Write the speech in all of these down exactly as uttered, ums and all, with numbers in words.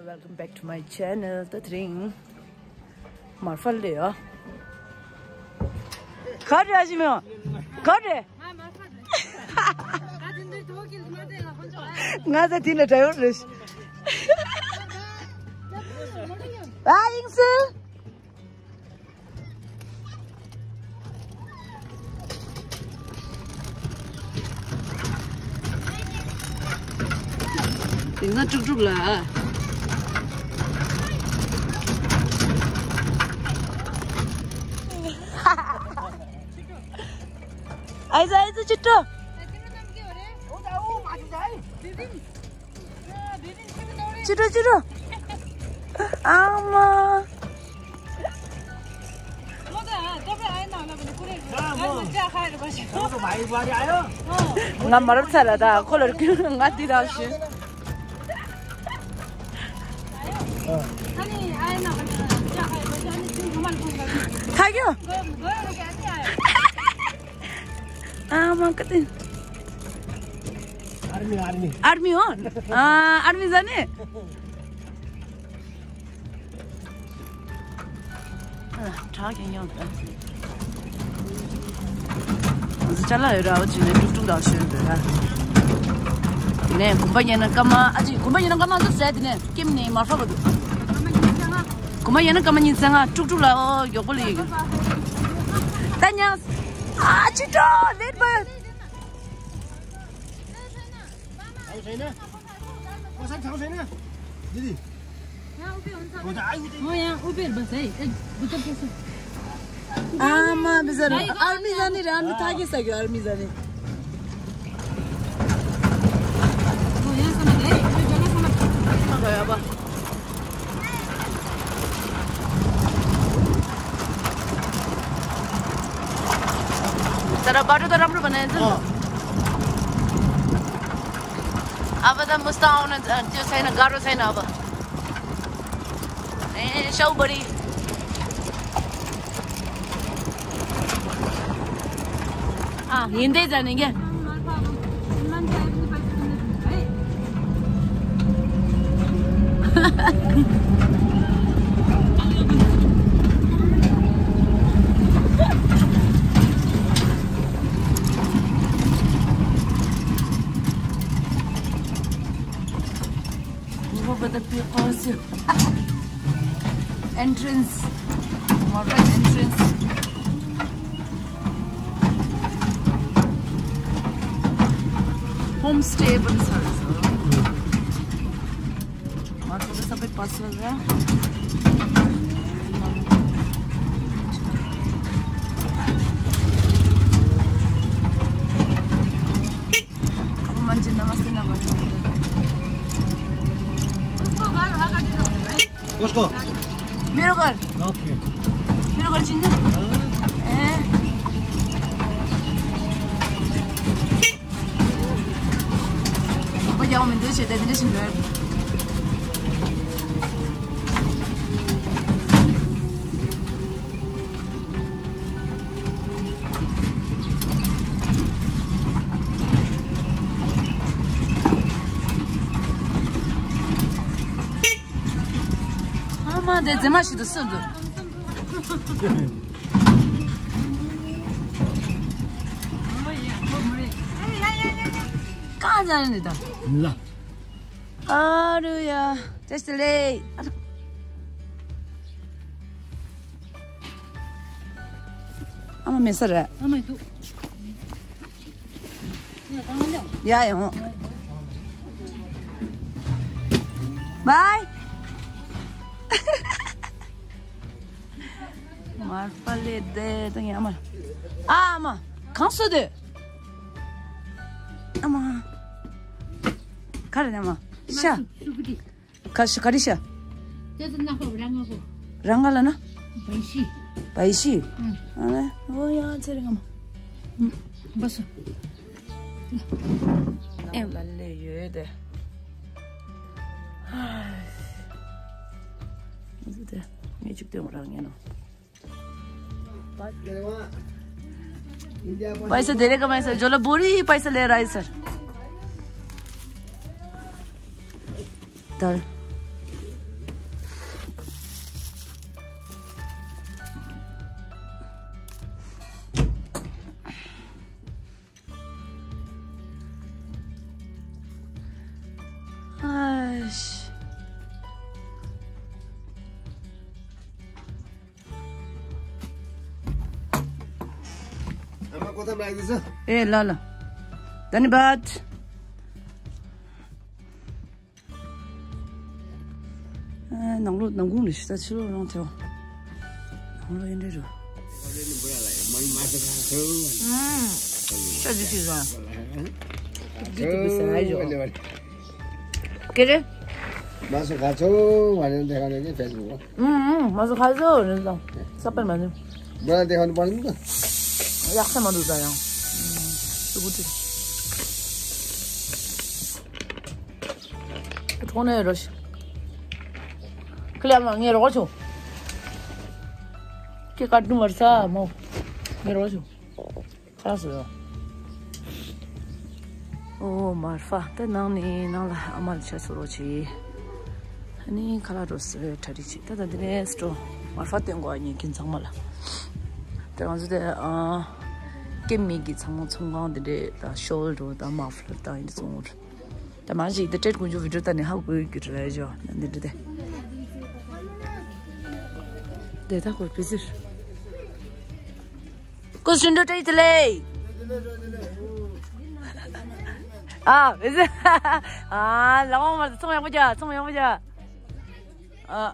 Welcome back to my channel. ད་དེ་རིང་མར་ཧྥ་ལེ་ཡ། ག་རེ་ཨ་ཞི་མེ་ག་རེ། ང་ཚ་དེ་ནས་འདྲ་ཡོད་རེད། ཨ་ཡིན་སི། དེང་སང་ཀྲུག་ཀྲུག་ལ། ཨའི་ཙི་ཨའི་ཙི་ཅི་ཏོ། ཅི་ཏོ་ཅི་ཏོ། ཨ་མ། ང་མ་རབས་ཚ་ལ་ད་ཁོ་ལ་ང་འདི་རང་ཞུ། ཐ་གྱོ། ཨ་མ་ཀ་ཏི། ཨར་མི་ཨར་མི། ཨར་མི་འོ། ཨ་ཨར་མི་ཟ་ནི། ཨ་གྲགས་ཀྱང་ཡོང་ད། ང་ཚོ་ཅ་ལག་ཡོད་ར་བ་ཅིག་ནས་ཀྲུག་ཀྲུག་དང་ཤོད་འདོད་ར། ནས་གོམ་པ་ཉན་ན་སྐར་མ་ཨ་ཅིག་གོམ་པ་ཉན་ན་སྐར་མ་ཚོ་ཟད་དེ་ནས་ཀེམ་ནས་མར་ཧྥ་ག་འདུག་གོམ་པ་ཉན་ན་སྐར་མ་ཉིན་མཚན་ང་ཀྲུག་ཀྲུག་ལ་ཨོ་མགྱོགས་པོ་ལ་ཡིག་ད་ཉག་ཨ་ཅི་ཏོ་ལེད་བར། ཨ་མ་བི་ཟ་ར་ཨར་མི་ཟ་ནི་ར་ཨར་མི་ཐ་གི་ས་གི་ཨར་མི་ཟ་ནི། ད་ར་བ་ཏྲོ་ད་རམ་རུ་བ་ན་ཡིན་ཙི། ཨ་བ་ད་མུ་སྟ་ཨོ་ན་ཅི་སའི་ན་ག་རོ་སའི་ན་ཨ་བ། ཨེ་ཤའུ་བ་རི། ཨ་ཡིན་དེ་ཙ་ནི་གེ། Over the people. Entrance. Market entrance. Homestay पनि छ रहेछ। घरको त सबै पसल र अब मान्छे नमस्ते नगर्नु। उसको घर अगाडि नहुनु है। कसको? मेरो घर। ओके। मेरो घर चिन्नु? ए। अब यहाँ हुनुहुन्थ्यो, छेदा दिने सुन्दर। ཨ་མ་དེ་རྫི་མ་ཞིག་ཏུ་སུ་འདུག་གང་ཙམ་ནི་ད། ལ། ཨ་རུ་ཡ། བཀྲ་ཤིས་བདེ་ལེགས། ཨ་མ་མེད་ས་རེད། ཨ་མ་འདུག་ཡ་ཡོང་། བའི། མར་པ་ལེ་དེ་དང་ཡ་མ། ཨ་མ། གང་སུ་དེ། ཨ་མ། ག་རེ་ནས་མ། ཤ། ཤུ་གུ་དེ། ག་ཤ་ག་རེ་ཤ། དེ་ཚོ་ནག་པོ་རང་ང་གོ། རང་ང་ལ་ན། བའི་ཤི། བའི་ཤི། ཨང་། ཨ་ནི་འོ་ཡ་ཚེ་རིང་ངམ། བ་སོ། ཨེ་ལ་ལེ་ཡོད་དེ། ཧ། ཨ་ཙི་དེ་ངས་ཅིག་སྟོན་རང་ངས་ནོ། पैसा धेरैको मान्छे झोला बोरी पैसा लिएर आएछ सर। तर ཁོ་ཐམ་ལ་ཡིན་ས། ཨེ་ལ་ལ། ད་ནི་བད། ཨ། ནང་ལོགས་ནང་ཁུང་ལ་ཤི་ས་ཕྱི་ལོགས་རང་ཐེའོ། ནང་ལོགས་ཡིན་འདྲ་རུ། ཨ། ཤ་ཇི་ཞིག་ཟ། འདི་དུ་བི་ས་ཨ་ཡོ། ཀེ་རེ། མ་སུ་ག་ཚོ་བ་ནན་དེ་ག་ནས་ཀྱི་ཕེ་སི་བུག་ཨུམ་ཨུམ། མ་སུ་ག་ཚོ་རེད་དང་ས་པར་མ་ནུ། བ་ནན་དེ་ག་ནས་པར་ནུ། ཡག་ས་མ་འདུག་ད་ཡང་། སུ་གུ་ཏི། ཐོག་ནས་རོ་ཤི། ཁི་ལ་མ་ངེ་རོ་ཆུ། ཀེ་ཀ་ཏུ་མར་ས་མོ། ངེ་རོ་ཆུ། ཁ་སོ་ཡོ། ཨོ་མར་ཧྥ་ད་ནང་ནས་ནང་ལ་ཨ་མ་ལ་ཆ་ཚོ་རོ་ཆེ། ཨ་ནི་ཁ་ལག་རོ་སི་གྲ་སྒྲིག་བྱེད། ད་ད་འདི་ནས་སྤྲོ་མར་ཧྥ་སྟོན་གོ་ཨ་ཉེ་ཁྱིམ་ཚང་མ་ལ། ད་ང་ཚོ་དེ་ཨ་ཀེ་མི་གི་ཚང་མ་ཚོང་ཁང་འདི་འདྲས་ད་ཤོལ་རོ་ད་མ་ཧྥ་ལར་ད་ཡིན་ཚོང་རོ། ད་མ་ཞིག་ད་ཏྲེད་ཀུན་ཇུ་བི་ཌིའོ་ད་ནི་ཧ་གོ་གི་རེད་ཇོ་ན་འདི་འདྲས་དེ། དེ་ད་གོ་བི་ཟིར། ཀུ་སུན་ཏུ་ཏྲེ་ཏི་ལེ། ཨ། ཨ། ལ་མ་མ་ཚོང་ཡག་པོ་རྒྱག་ཚོང་ཡག་པོ་རྒྱག་ཨ།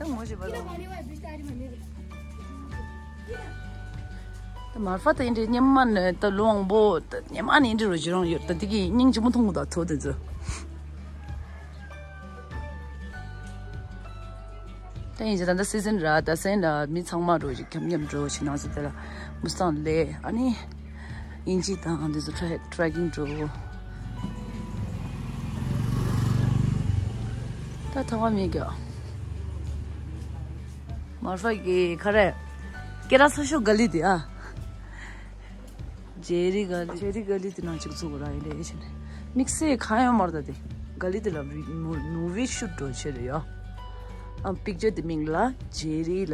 ད་ངོ་ཤེས་པ་ལ། ད་མར་ཧྥ་ད་ཡིན་འདྲ་སྙེ་མ་ནི་ད་ལོ་མང་པོ་ད་སྙེ་མ་ནི་ཡིན་འདྲ་རུ་ཇི་རང་ཡོད་ད་འདི་གི་སྙིང་རྗེ་མོ་མཐོང་གི་ད་ཐོ་དེ་ཚོ། ད་ཡིན་ཅི་ད་ད་སི་ཛན་ར་ད་སེན་ལ་མི་ཚང་མ་འགྲོ་ཞིག་ཁྱམ་ཁྱམ་འགྲོ་ཞིག་ནང་སི་དེ་ལ་མུ་སྟང་ལེ་ཨ་ནི་ཡིན་ཅི་དང་འདི་ཚོ་ཊྲེ་ཊྲེ་ཀིང་འགྲོ། ད་ཐང་བ་མི་གྱ་མར་ཧྥ་གི་ཁ་རེ་ཀེ་ར་ས་ཤོ་ག་ལི་དེ་ཨ། ཇེ་རི་ག་ལི། ཇེ་རི་ག་ལི་དེ་ནང་ཅིག་ཚུགས་ར་ཡིན་ལེ་ཤི་ནས། དམིགས་བསལ་གང་ཡོད་མ་རེད་ད་དེ། ག་ལི་དེ་ལ་རི་མུ་མུ་བི་ཤུ་ཊི་འགྲོ་ཆེ་རེད་ཡ། ཨ་པིག་ཅར་དེ་མིང་ལ་ཇེ་རི་ལ་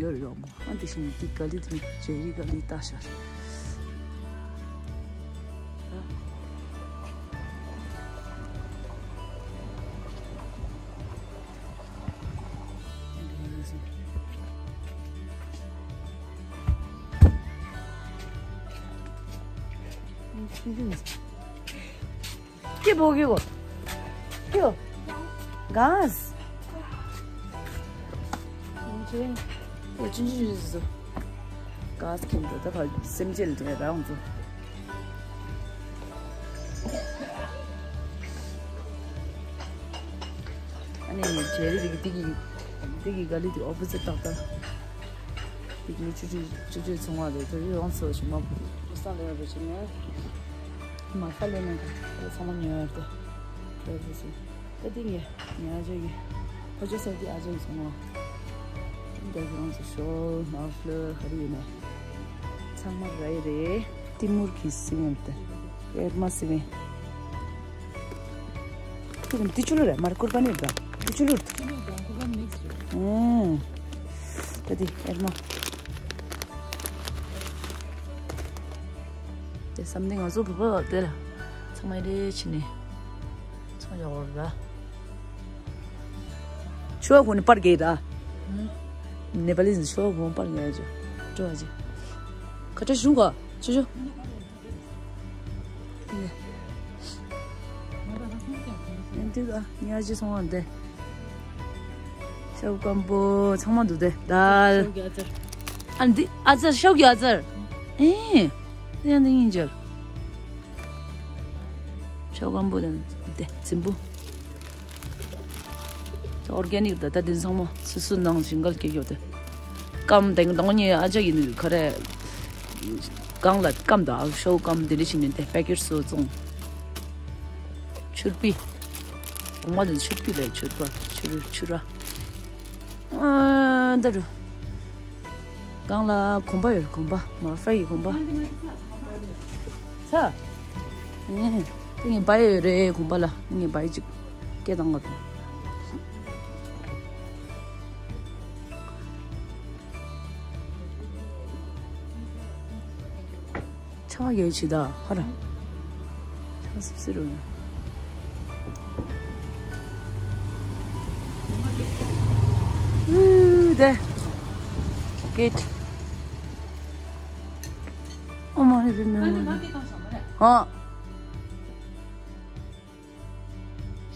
ཡོད་རེད་ཡོད་མོ། ཨ་དེ་བཞིན་དེ་ག་ལི་དེ་མིང་ཇེ་རི་ག་ལི་ལྟ་ཤར། ཁྱི་བོ་ཁྱི་བོ། ཁྱི་བོ། གངས། ཨོ་ཅི་ཅི་ཅི་ཅི། གངས་ཁྱིམ་དུ་ད་བར་སེམས་ཅན་དེ་རང་དུ། ཨ་ནི་ཇེ་རི་རིག་འདི་གི་འདི་གི་ག་ལི་འདི་ཨོ་པོ་སི་ཊི་ཏག་ཏག་འདི་གི་ཆུ་ཆུ་ཆུ་ཆུ་ཚོང་བ་རེད། དེ་རི་རོང་ཚོ་ཞིག་མ་བུ་རི་ས་ལེ་རེ་ཆེ་ནས་མ་ས་ལེ་ནས་ད་ཚང་མ་ཉོ་ཡར་ཏེ་ཁྱེད་ཚོ་སུ་ད་འདི་ངས་ཉ་ཇོ་གི་ཕོ་ཅོ་ས་གི་ཨ་ཇོ་གི་ཚོང་བ། འདི་གི་རང་ཚོ་ཤོ་མ་ཧྥ་ལོ་ཧ་རི་ཡིན་ནས་ཚང་མ་རེ་རེ་ཏི་མུར་གི་སི་མེན་ཏེ་ཨེར་མ་སི་མེན། ཁྱོད་ཀྱིས་འདི་ཆུ་ལུར་རེད་མར་ཀུར་པ་ནི་རེད། འདི་ཆུ་ལུར། ཨང་། ད་འདི་ཨེར་མ། དེ་བསམ་གཏན་ང་ཚོ་བུ་བུ་དེ་ལ་ཚང་མ་རེ་ཕྱི་ནས་ཚོང་ཡོག་ར། ཆུ་བ་གོ་ནི་པར་གེ་ར། ནེ་པ་ལི་ཟིན་ཆུ་བ་གོ་པར་གེ་ར་ཅོ། ཅོ་ཨ་ཅི། ཁ་ཏྲ་ཞུང་ག་ཅོ་ཅོ། འདི་ལ་ཉ་ཅི་སོང་བ་འདི། ཤའུ་སྐམ་པོ་ཚང་མ་འདུག་སྟེ་དལ། ཨ་འདི་ཨ་ཙར་ཤའུ་གི་ཨ་ཙར། ཨེ། ཡང་འདི་ཡིན་ཅར། ཤའུ་སྐམ་པོ་དང་འདི་རྫིང་བུ། ཨོར་གེ་ནིག་ད་ལྟ་འདི་ཚང་མ་སུ་སུ་ནང་ཞིང་གལ་སྐྱེ་ཡོད་དེ། སྐམ་དང་དང་ཉེ་ཨ་ཅག་ཡིན་ག་རེ། གང་ལ་སྐམ་དང་ཤའུ་སྐམ་འདི་འདྲ་ཞིག་ནས་དེ་པེ་ཀེ་ཊི་སུ་བཙོང་། ཆུར་པི། འོ་མ་དང་ཆུར་པི་ལས་ཆུར་པ་ཆུར་ཆུར་ར། ཨ་འདི་རུ། གང་ལ་གོམ་པ་ཡོད་གོམ་པ་མ་ཧྥ་ཡི་གོམ་པ། ཚ། ཨེ། ངས་བ་ཡོད་རེད་གོམ་པ་ལ་ངས་བ་ཡི་ཅིག་སྐད་བཏང་ག་དང་། ཆ་ཡོད་ཆི་ད་ཧ་ར། ཆ་སི་སི་རུ། ཨུ་དེ། གེ་ཊི། ཨ།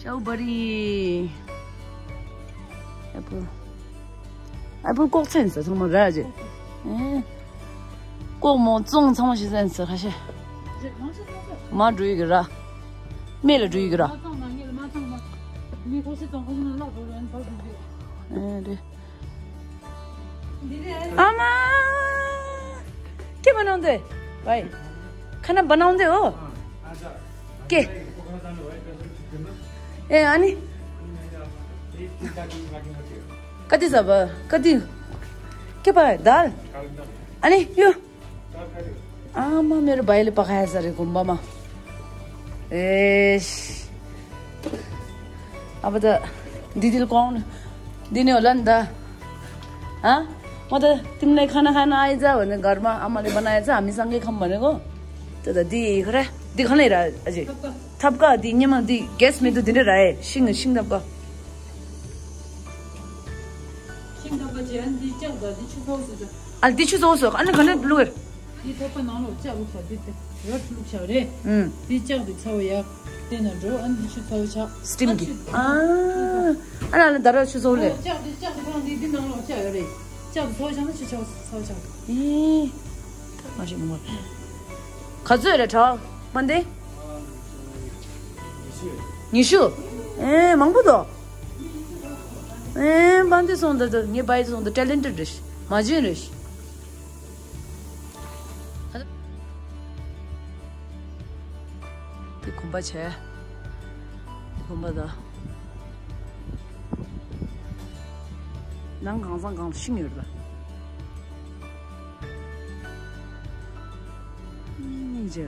ཤའུ་བ་རི། ཨེ་པལ། ཨེ་པལ་ལྐོག་ཚན་ཟེར་ཚང་མ་ར་ཅེ། ཨེ། ལྐོག་མོ་བཙོང་ཚང་མ་ཤི་ཟན་ཟེར་ཁ་ཤས། མ་འགྲོ་ཡི་གི་ར། མེ་ལ་འགྲོ་ཡི་གི་ར། ཨེ་རེད། ཨ་མ། ཁྱེད་མ་ནང་དེ། བའི། ཁ་ན་བ་ནང་དེ་ཨོ། ཀེ། ཨེ་ཨ་ནི། ཀ་ཏི་ཟ་བ། ཀ་ཏི། ཀེ་བ་དལ། ཨ་ནི་ཡོ། ཨ་མ་མེ་རུ་བའི་ལི་པ་ཁ་ཡ་ཟ་རེ་གོམ་པ་མ། ཨེ་ཤི། अब त दिदीले कौन दिने होला नि त। हाँ? म त तिमीलाई खाना खान आइज भने घरमा आमाले बनाएछ, हामी सँगै खाऊँ भनेको। त्यो त दि खरे। दि खनै र अझै। थपका दि निमा दि ग्यास मे दु दिने राय सिंग सिंग थपका। ཤིང་འདབ་པ་ཅན་འདི་ལྕགས་དང་འདི་ཆུ་ཚོགས་སུ་ཆགས། ཨ་འདི་ཆུ་ཚོགས་སུ་ཨ་ནི་ག་ནས་བླུག་གེར། འདི་ཐོག་པ་ནང་ལོགས་ལྕགས་བླུགས་ཆགས་འདི་དེ་ར་བླུགས་ཆགས་རེད། ཨུམ། འདི་ལྕགས་འདི་ཚ་བོ་ཡག་དེ་ན་འགྲོ་ཨ་ནི་འདི་ཆུ་ཚ་བོ་ཆགས། སི་ཊིམ་གི། ཨ་ཨ་ལ་ལ་ད་ར་ཆུ་ཚོགས་ལས། ལྕགས་འདི་ལྕགས་འདི་ཁོང་འདི་འདི་ནང་ལོགས་ལྕགས་ཡོད་རེད། ལྕགས་འདི་ཚ་བོ་ཆགས་ན་ཆུ་ཚ་བོ་ཚ་བོ་ཆགས། ཨེ། མ་ཤེས་མོ། ག་ཚོད་རེད་གྲྭ་པ་འདི། ཉི་ཤུ། ཨེ་མང་པོ་འདུག་ཨེ་པ་འདི་སོང་ད་ད་ངའི་པ་འདི་སོང་ད་ཊེ་ལེན་ཊེཌ་རེད། མ་བྱན་རེད། དེ་གོམ་པ་བྱས། གོམ་པ་ད། ནང་གང་ཚང་གང་ཤིང་ཡོད་རེད། སྙིང་རྗེ།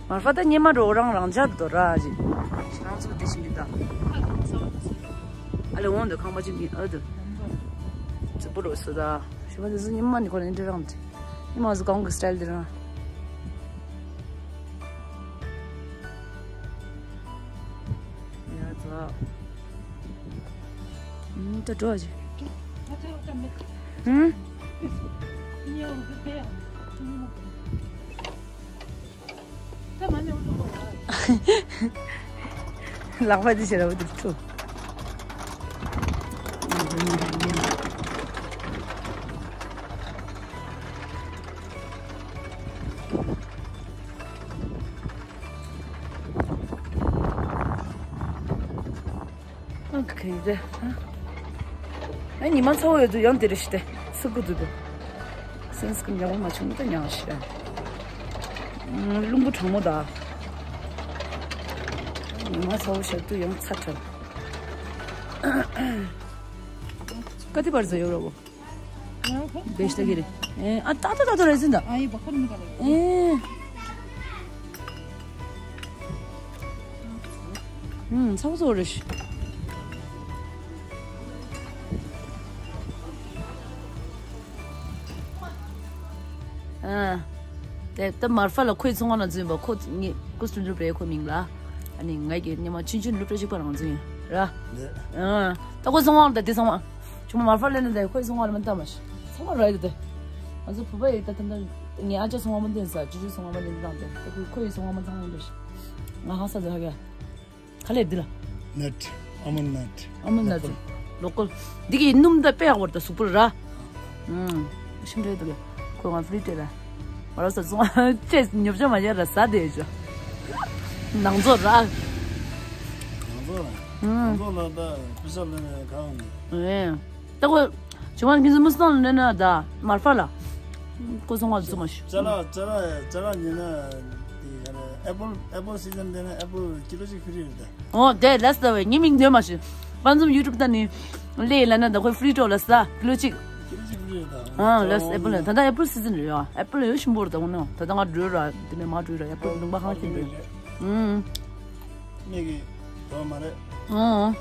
མར་ཧྥ་ད་སྙེ་མ་འགྲོ་རང་རང་འཇགས་འདུག་ར་ཅིག་ཁྱེད་རང་ཚོ་དེ་བཞིན་གྱི་ད། ཨ་ལེ་འོང་འདུག་ཁང་པ་ཅིག་ཨ་འདུག་རྫིག་པོ་འགྲོ་སོ་ད། ཞི་མ་དེ་ཚོ་སྙེ་མ་ནི་ཁོ་ལ་འདྲི་རང་དེ། སྙེ་མ་ཚོ་གང་གི་སི་ཊལ་དེ་རང་། ཡ་ད། ད་འགྲོ་ཅི། ཧུམ། ལག་པ་འདི་བྱེད་ར་བ་འདི་ཁྲུ། ཨ་ཁ་ཡི་དེ། ཨ་ཉི་མ་ཚ་བོ་ཡོད་དུ་ཡང་དེ་རེ་ཞིག་དེ་སུ་ཀུ་དུ་དུ། སེམས་ཀུན་ཉག་པ་མ་བྱུང་ད་ཉག་ཞིག་ར། རླུང་བུ་གྲང་མོ་ད། ཉི་མ་ཚ་བོ་ཞབས་ཏུ་ཡང་ཚ་ཁྲ། ཀ་ཏི་བར་ཟ་ཡོད་ར་བོ། བེ་ཤ་ཏ་གི་རེད། ཨེ་ཨ་ཏ་ཏ་ཏ་ཏ་རེད་ཟིན་ད། ཨ་ཡི་བ་ཁར་མི་ག་རེད། ཨེ། ཨུམ་ཚ་བོ་ཚ་བོ་རེད་ཤི། ཨ། དེ་ད་མར་ཧྥ་ལ་ཁོའི་ཚོང་ཁང་ལ་འཛུལ་བ་ཁོ་ངས་ཀུ་སུ་ལུ་པའི་ཁོ་མིང་ལ། ཨ་ནི་ང་གི་ཉི་མ་ཆུན་ཆུན་ལུ་པའི་ཞིག་པ་རང་འཛུལ་ཡིན་ར། ཨ། ད་ཁོ་ཚོང་ཁང་ལ་ད་དེ་ཚང་མ། ཆུང་མ་མར་ཧྥ་ལེན་ན་དེ་ཁོའི་ཚོང་ཁང་ལ་མ་ལྟ་མ་ཤི། ཚང་མ་ར་ཡི་ད་དེ། ང་ཚོ་བུ་པ་ཡི་ད་ད་ད་ངའི་ཨ་ཅག་ཚོང་ཁང་མ་འདེན་ས་ཆུ་ཆུ་ཚོང་ཁང་མ་འདེན་ད་དེ་ད་ཁོའི་ཁོའི་ཚོང་ཁང་མ་ཚང་མ་འདྲ་ཤི། ང་ཧང་ས་ད་ཧ་ག་ག་ལེ་འདི་ལ། ནཊ། ཨ་མོན་ནཊ། ཨ་མོན་ནཊ། ལོ་ཀལ། འདི་གི་སྣུམ་ད་དཔེ་ཡག་པོ་རེད་ད་གཟུགས་པོར་ར། ཨང་། ཤིན་ཏུ་འདུག་ཁོ་ང་ཕི་རི་ཏེ་ར། ང་རོ་ས་ཚོང་ཅེས་ཉོབ་ཆ་མ་བྱས་ར་ཟ་དེ་ཅོ། ནང་ཚོ་ར། ང་ཚོ་ལ། ཨང་། ང་ཚོ་ལ་ད་པི་ས་ལེན་ནས་གང་ནས། ཨེ། ད་ཁོ། ཇོ་ཝན་གིན་ཛི་མུ་སི་ནང་ལ་ནས་ན་ད་མར་ཧྥ་ལ། ཁོ་ཚོང་བ་ཚོ་མ་ཤི། ཅ་ལག་ཅ་ལག་ཅ་ལག་ཉོས་ན་དེ་ཨ་ནི་ཨེ་པལ་ཨེ་པལ་སི་ཛན་དེ་ན་ཨེ་པལ་ཀི་ལོ་གཅིག་ཕི་རི་རེད་ད། ཨོ་དེ་ལས་ད་བས་ངའི་མིང་འདོན་མ་ཤི། པན་ཛུམ་ཡུ་ཊུབ་ད་ནི་ལས་ལ་ན་ད་ཁོའི་ཕི་རི་ཊོག་ལ་ས་ཀི་ལོ་གཅིག་ཀི་ལོ་གཅིག་ཕི་རི་རེད་ད། ཨ་ལས་ཨེ་པལ་ད་ད་ཨེ་པལ་སི་ཛན་རེད་ཡ། ཨེ་པལ་ཡོད་ཤིང་པོ་རེད་ད་འོ་ན་ད་ད་ང་འགྲོ་ར་དེ་ནས་མ་འགྲོ་ར་ཨེ་པལ་ལུང་པ་ཧང་ཁྱིམ་རེད། ཨུམ། མིག་གིས་དོར་མ་རེད། ཨང་།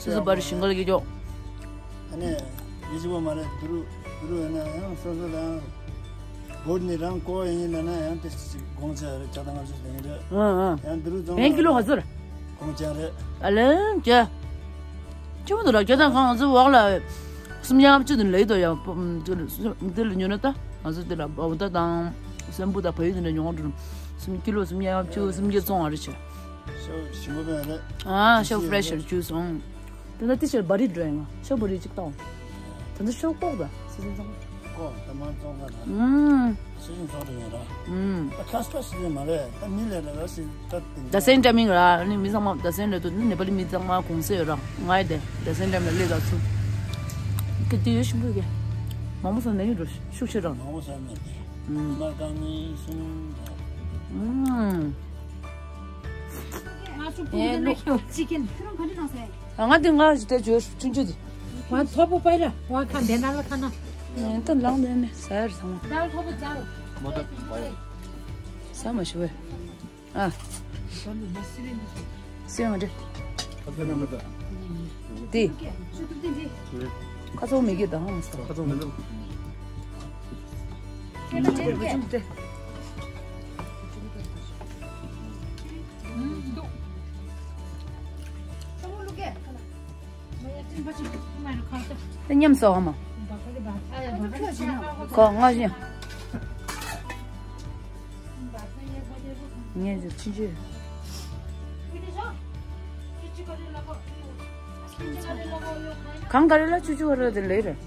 སུ་སུ་པར་ཤིང་ག་ལ་གི་ཀྱོག་ཨ་ནི། མི་གཅིག་པོ་མ་རེད་དུ་རུ་དུ་རུ་ཡོད་ན་ཡང་སོ་སོ་ལ་ཡང་། བོད་ནི་རང་ཀོ་ཡིན་ན་ན་ཡང་དེ་ཅིག་དགོངས་ཚད་རེད་ཆ་དང་ང་ཚོ་ལེན་རེད། ཨང་ཨང་། ཡང་དུ་རུ་ཙང་། ཡང་ཀི་ལོ་ག་ཚོད་རེད། གོང་ཅན་རེད། ཨ་ལན་ཀྱ། ཆེ་མོ་འདུག་ལ་ཀྱ་དང་ཁང་ང་ཚོའི་འོག་ལ་སུམ་བརྒྱ་ལྔ་བཅུ་དུ་ལས་དོ་ཡ། འདི་ལ་ཉོ་ན་ད་ང་ཚོ་འདི་ལ་འོ་ད་དང་སྲན་བུ་དང་བལ་ཡུ་དེ་འདྲ་ཉོ་འགྲོ། སུམ་ཀི་ལོ་སུམ་བརྒྱ་ལྔ་བཅུ་སུམ་བརྒྱ་བཙོང་བ་རེད་ཆེ། ཤོ་ཞིམ་པོ་བས་རེད། ཨ་ཤོ་ཕྲེ་ཤར་ཇུས་ཨང་། དེ་ན་ཏི་ཤར་བ་རི་འགྲོ་ཡ་ང་ཤོ་བ་རི་གཅིག་བཏང་། དེ་ན་ཤོ་ཀོག་ད་སི་སི་ཚང་། ཀོ་ད་མ་ཙོང་ཁ་ན། ཨུམ། སི་ཤིང་ཚོགས་དུ་ཡོད་ར། ཨུམ། ད་ཁ་སྤ་སི་ནི་མ་རེད། ད་མི་ལས་ལ་ར་སི་ད་ཏིང་། ད་སེན་ཏྲ་མིང་ར་ནི་མི་ཚང་མ་ད་སེན་ལས་དུ་ནི་ནེ་པ་ལི་མི་ཚང་མ་གོང་སེ་ཡོད་ར། ང་ཡི་དེ་ད་སེན་ཏྲ་མིང་ལ་ལས་ད་ཚུ། ཀི་ཏི་ཡོད་ཤིང་བུ་གེ། མང་པོ་སོང་ནས་ཡོད་འགྲོ་ཤུགས་ཆེ་ར། མང་པོ་སོང་ནས་དེ། ཨུམ། མར་ཀ་ནི་སུན། ཨུམ། ང་ཚོ་ཕུག་ནས་ཤོ་ཅི་ཀན་ཁྱོད་རང་ག་འདྲ་གནང་སེ། ང་འདི་ང་ཞིག་དེ་བརྗོད་ཆུང་ཆུང་དེ། ང་ཐོ་པོ་པའི་ལ་ང་ཁ་འདན་ན་ལ་ཁ་ན། ད་ལང་འདན་ནས་ཟ་ཡར་ཚང་མ། ཟ་ཐོ་པོ་ཟ། མོ་ད་པའི། ཟ་མ་ཞུ་བས། ཨ། སེ་ང་འདྲེ། དེ། ཁ་ཚོ་མི་གི་དང་ས། ཁ་ཚོ་མི་གི་དང་ས། ད་མཉམ་ཟ་བ་མ། ཁོ་ང་བཞིན། ངས་ཅི་ཅི་ཅི། གང་ག་རེ་ལ་ཅུ་ཅུ་བ་ར་དེ་ལས་རེད།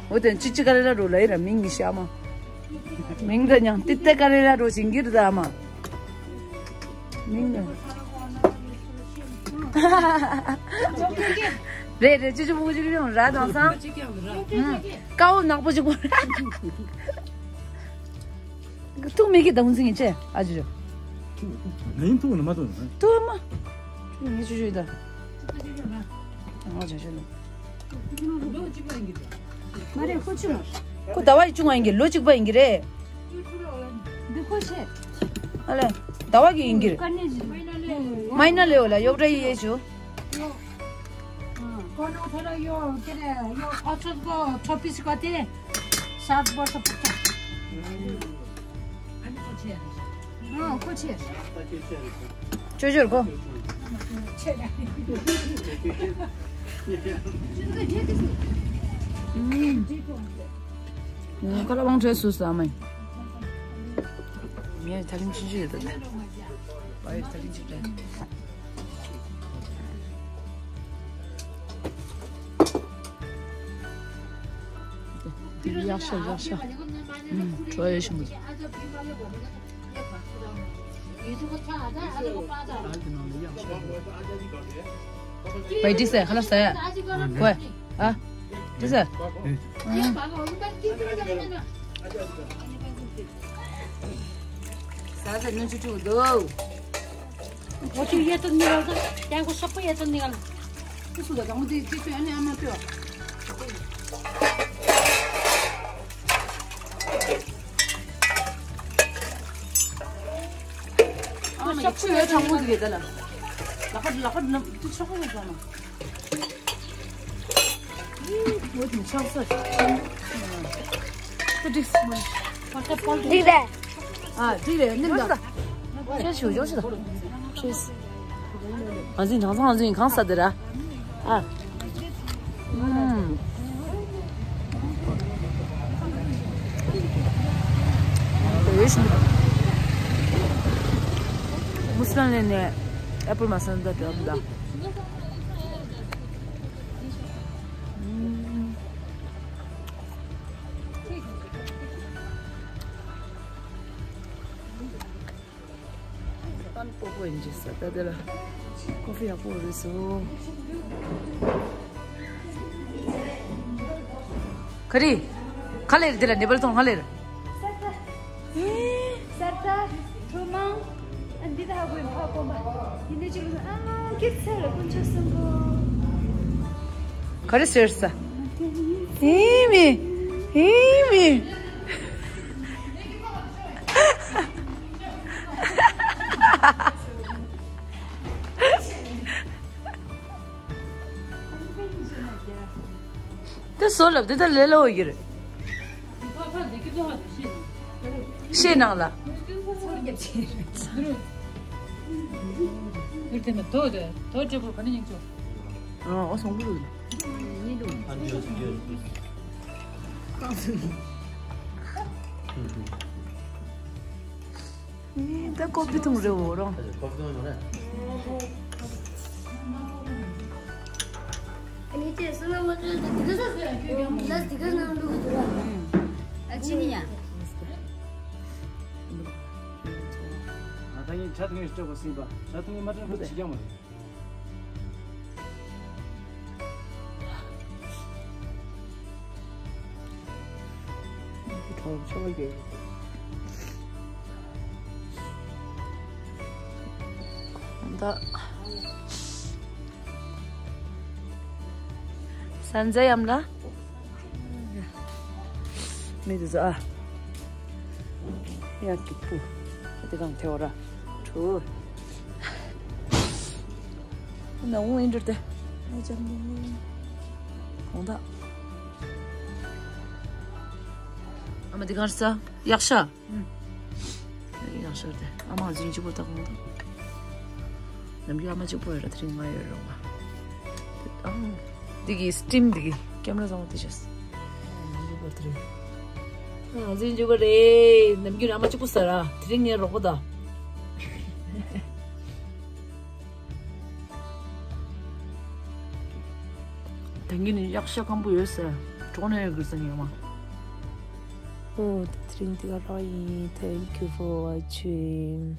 འོ་དེ་ཅི་ཅི་ག་རེ་ལ་རོ་ལ་ཡི་ར་མིང་གི་ཤ་མ། མིང་དུ་ཉང་ཏི་ཏི་ག་རེ་ལ་རོ་ཞིང་གི་རུ་དམ། མིང་དུ། རེད་རེད་ཅི་ཅི་བུ་ཅི་རུ་ར་དང་སང་། ཀའོ་ནག་པོ་ཅིག་པོ། ཐུག་མེད་ཀི་དང་འཛིང་ཅེ་ཨ་ཅི། ངའི་ཐུག་ནི་མ་ཐུག་ནི། ཐུག་མ། ངའི་ཆུ་ཆུ་ད། ང་ཆུ་ཆུ་ལ། མ་རེད་ཁོ་ཆུ་མ། ཁོ་ཟླ་བ་ཡི་བཅུ་ང་ཡིན་གི་ལོ་གཅིག་པ་ཡིན་གི་རེད། འདི་ཁོ་ཆེ། ཨ་ལེ། ཟླ་བ་གི་ཡིན་གི་རེད། ཀ་ནེ་ཇི། མ་ཡིན་ན་ལེའོ་ལ་ཡོག་ར་ཡི་ཡེ་ཆུ། ཁོ་ནོ་ཁོ་ལ་ཡོ་ཁེ་རེ་ཡོ་ཨོ་ཚོད་གོ་ཐོ་པི་སི་གོ་ཏེ། ཤར་བོ་ཤ་པུ་ཏ། ཨ་ཁོ་ཆེ། ཅོ་ཅོར་གོ། ཁ་ལ་བང་ཁྲེ་སུ་ས་མ་ཡིན། ངས་ཐ་ལིང་ཆུང་ཆུང་ཡོད་དོ། བ་ཡོད་ཐ་ལིང་ཆུང་ཆུང་ཡག་ཤོས་ཡག་ཤོས། ཨུམ། བྲོ་ཡོད་ཤིང་། བའི་འདི་ཟེར་ཁ་ལ་ཟེར། གོས། ཨ། འདི་ཟེར། ཨུམ། ཟ་ཟ་ནུ་ཆུ་ཆུ་འདུག་འོ་ཅུ་ཡེ་ཏོ་ནི་ག་ལ་ཡང་གོ་ཤོག་པོ་ཡེ་ཏོ་ནི་ག་ལ། ཏུ་སུ་ལ་གང་དེ་ཅི་ཅི་ཨ་ནི་ཨ་མ་ཏུ། ཨ་མ་ཡེ་ཆུ་ཡོད་གྲང་མོ་དེ་ག་ལ། ལག་པ་ལག་པ་ནམ་ཏུ་ཆོག་གོ་ཟ་མ། འོ་དེ་ཆགས་ས། ཏུ་ཏིག་སི་མ། ཏིག་རེད། ཨ་ཏིག་རེད་ནིམ་ད། ཁྱེད་ཞུ་ཞོ་ཞུ་ད། ཁྱེད། ཨ་ཟིན་ཐང་སང་ཨ་ཟིན་གང་ས་དེ་ར། ཨ། ཨུམ། མུ་སི་ལན་ལེན་ནས་ཨེ་པལ་མ་སན་ད་དེ་ཨ་མ་ད། པན་པོ་པོ་ཡིན་གྱི་ས་ད་དེ་ལ་ཀོ་ཧྥི་ཡག་པོ་རེད་སོ། ག་རེ། ག་ལེར་དེ་ལ་ནེ་པལ་ཐོང་ག་ལེར། སར་ད། སར་ད། ཁྲོ་མང་། ཨ་འདི་ད་ཧ་གོ་ཡིན་ཕ་གོ་མ། ཡིན་ནས་ཅི་ལུགས་ཨ་ཀིར་ཚེ་ལ་ཀུན་ཆ་སུན་གོ། ག་རེ་ཟེར་ས། ཧི་མི། ཧི་མི། དེ་བཟོ་ལབ་དེ་ད་ལས་སླ་བོ་ཡིན་རེད། ཤེས་ནང་ལ། ཡུལ་དེ་ནི་དོ་དེ་དོ་ཅེ་པོ་ག་ནི་ཡིན་ཅོ། ཨ་ཨོ་སོང་པོ་རུ། ད་ཀོ་པི་ཐུང་རེ་བོ་རང་། ཨ་ནི་ཅེ་སོ་ན་མ་ཏྲ་དེ་ག་ས་ལ་དེ་ག་ན་ལུག་དུ་ར། ཨ་ཅི་ནི་ཡ། ང་ད་ཡིན་ཆ་ཐུང་ཡིན་སྤྲོད་པ་སྲིད་པ། ཆ་ཐུང་ཡིན་མ་སྤྲོད་པ་ཅི་ཀྱང་མ་རེད། ད། ས་འཛའ་ཡམ་ལ། མི་དུ་ཟ། ཡ་ཀི་པུ། དེ་གང་ཐེ་བ་ར། ཁྲུ། ན་འོང་ཨིན་འདྲ་དེ། ཨ་ཅམ་དེ། གོང་ད། ཨ་མ་དེ་གང་ས། ཡག་ཤ། ཡག་ཤོས་དེ་ཨ་མ་འཛིན་གཅིག་པོ་ལྟ་གོང་དུ། ནམ་རྒྱུན་ཨ་མ་གཅིག་པོ་ཡོད་ར་དེ་རིང་ང་ཡོད་རོགས་པ། ཨང་། འདི་གི་སི་ཊིམ་འདི་གི་ཀེམ་ར་བཟང་བོ་དེ་བྱས། ནམ་རྒྱུན་པོ་དེ་རིང་། ཨང་འཛིན་གཅིག་པོ་རེད། ནམ་རྒྱུན་ཨ་མ་གཅིག་པོ་ཟ་ར་དེ་རིང་ངའི་རོགས་པ་ད། དེང་གི་ནི་གཡག་ཤ་སྐམ་པོ་ཡོད་ཟེར། གྲོགས་ནས་ཡོད་དགོས་ཟེར་ངས་མ། ཨོ་དེ་རིང་འདི་ག་རང་ཡིན། Thank you for watching.